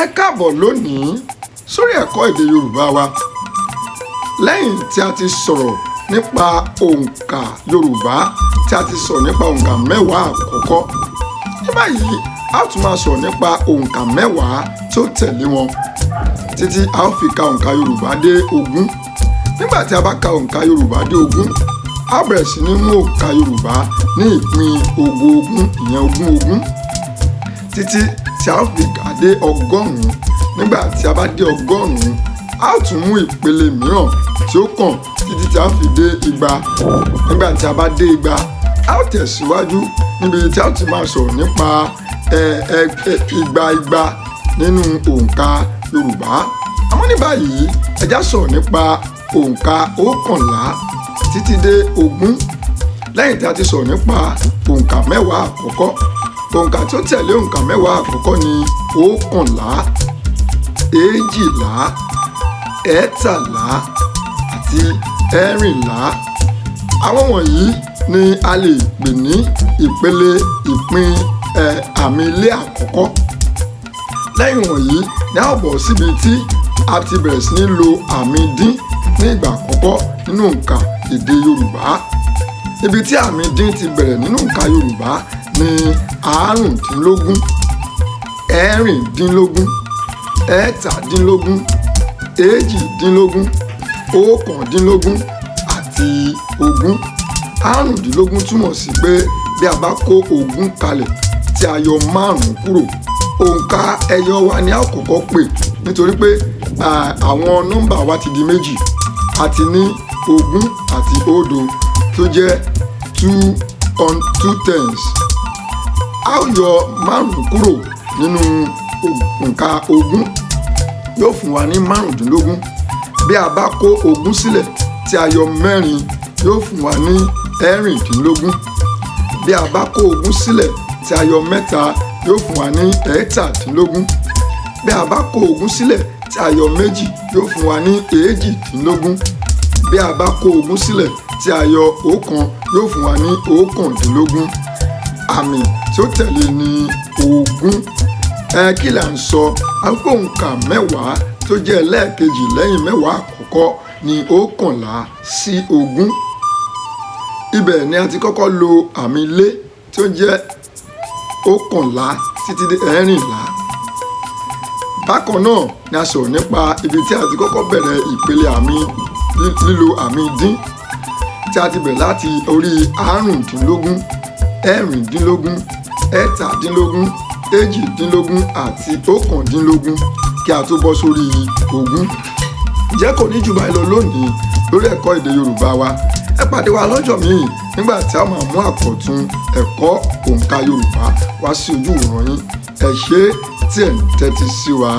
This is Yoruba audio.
Ẹ káàbọ̀ lónìí sórí ẹ̀kọ́ èdè Yorùbá wa. Lẹ́yìn tí a ti sọ̀rọ̀ nípa òǹkà Yorùbá, tí a ti sọ̀rọ̀ nípa òǹkà 10 àkọ́kọ́, ní báyìí a ó tún máa sọ̀rọ̀ nípa òǹkà 10 tí ó tẹ̀lé wọn títí a ó fi ka òǹkà Yorùbá dé 20. Nígbà tí a bá ka òǹkà Yorùbá dé 20, a ó bẹ̀rẹ̀ sí ní mú òǹkà Yorùbá ní ìpín ogún ogún, ìyẹn ogún ogún, títí tí a ó fi kà dé 100. Nígbà tí a bá dé 100, a ó tún mú ìpele mìíràn tí ó kàn títí tí a ó fi dé 200. Nígbà tí a bá dé 200, a ó tẹ̀síwájú níbi tí a ó ti máa sọ̀rọ̀ nípa igba igba nínú òǹkà Yorùbá. Àmọ́ ní báyìí, ẹ já sọ̀rọ̀ nípa òǹkà 11 títí dé 20. Lẹ́yìn tí a ti sọ̀rọ̀ nípa òǹkà 10 àkọ́kọ́, òǹkà tí ó tẹ̀lé òǹkà 10 àkọ́kọ́ ni 11, 12, 13 àti 14. Àwọn wọ̀nyí ni a lè pè ní ìpele ìpín àmì ilé àkọ́kọ́. Lẹ́yìn wọ̀nyí ni a ó bọ̀ síbi tí a ti bẹ̀rẹ̀ sí ní lo àmì dín ní ìgbà àkọ́kọ́ nínú òǹkà èdè Yorùbá. Ibi tí àmì dín ti bẹ̀rẹ̀ nínú òǹkà Yorùbá ní 15, 16, 17, 18, 19 àti 20. 15 túmọ̀ sí pé bí a bá kó 20 kalẹ̀ tí a yọ 5 kúrò, òǹkà ẹyọ wa ni a ó kọ́kọ́ pè, nítorí pé àwọn nọ́mbà wa ti di méjì. A ti ní 20 àti 0 tó jẹ́ two on two tens. A ó yọ 5 kúrò nínú òǹkà 20, yóò fún wa ní 15. Bí a bá kó 20 sílẹ̀ tí a yọ 4, yóò fún wa ní 16. Bí a bá kó 20 sílẹ̀ tí a yọ 3, yóò fún wa ní 17. Bí a bá kó 20 sílẹ̀ tí a yọ 2, yóò fún wa ní 18. Bí a bá kó 20 sílẹ̀ tí a yọ 1, yóò fún wa ní 19. Àmì tí ó tẹ̀lé ní 20. Ẹ kí là ń sọ? Àkókò òǹkà 10 tó jẹ́ ẹlẹ́ẹ̀kejì lẹ́yìn 10 àkọ́kọ́ ní 11 sí 20. Ibẹ̀ ni a ti kọ́kọ́ lo àmì ilé tí ó jẹ́ 11 títí dé 14. Bákan náà ni a sọ̀rọ̀ nípa ibi tí a ti kọ́kọ́ bẹ̀rẹ̀ ìpele àmì lílo àmì dín, tí a ti bẹ̀rẹ̀ láti orí 15, 16, 17, 18 àti 19 kí a tó bọ́ sórí 20. Ǹjẹ́ kò ní jù báyìí lọ lónìí lórí ẹ̀kọ́ èdè Yorùbá wa. Ẹ pàdé wa lọ́jọ́ míì nígbà tí a máa mú àkọ̀tun ẹ̀kọ́ òǹkà Yorùbá wá sí ojú ìwòran yín. Ẹ ṣé tí ẹ̀ ń tẹ́tí sí wa.